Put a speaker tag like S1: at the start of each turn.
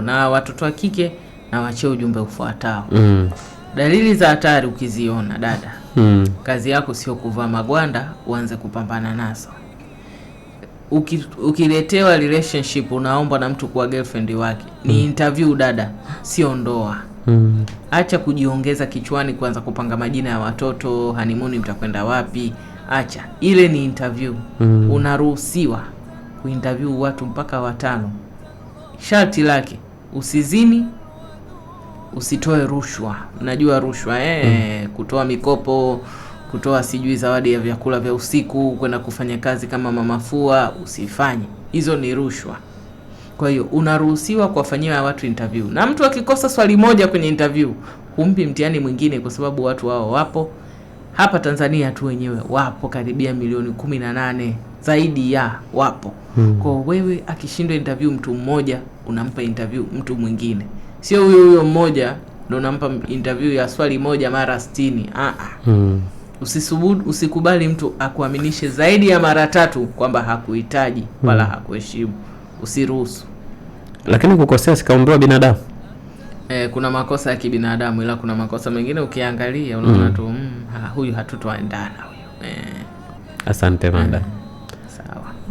S1: Na watoto wa kike na wachie ujumbe ufuatao. Dalili za hatari ukiziona dada, kazi yako sio kuvaa magwanda uanze kupambana nazo. Ukiletewa relationship unaombwa na mtu kuwa girlfriend wake, ni interview dada, sio ndoa. Acha kujiongeza kichwani, kuanza kupanga majina ya watoto, honeymoon mtakwenda wapi. Acha, ile ni interview. Unaruhusiwa kuinterview watu mpaka 5. Sharti lake usizini, usitoe rushwa. Unajua rushwa kutoa mikopo, kutoa sijui zawadi ya vyakula vya usiku, kwenda kufanya kazi kama mamafua, usifanye. Hizo ni rushwa. Kwa hiyo unaruhusiwa kuwafanyia watu interview, na mtu akikosa swali moja kwenye interview humpi mtihani mwingine, kwa sababu watu wao wapo hapa Tanzania tu wenyewe wapo karibia milioni 18 zaidi ya wapo. Kwa wewe akishindwa interview mtu mmoja, unampa interview mtu mwingine, sio huyo huyo mmoja ndo unampa interview ya swali moja mara 60. Usikubali mtu akuaminishe zaidi ya mara 3 kwamba hakuhitaji wala hakuheshimu. Usiruhusu.
S2: Lakini kukosea sikaombewa binadamu.
S1: Kuna makosa ya kibinadamu, ila kuna makosa mengine ukiangalia unaona tu huyu hatutoendana huyu.
S2: Asante madam.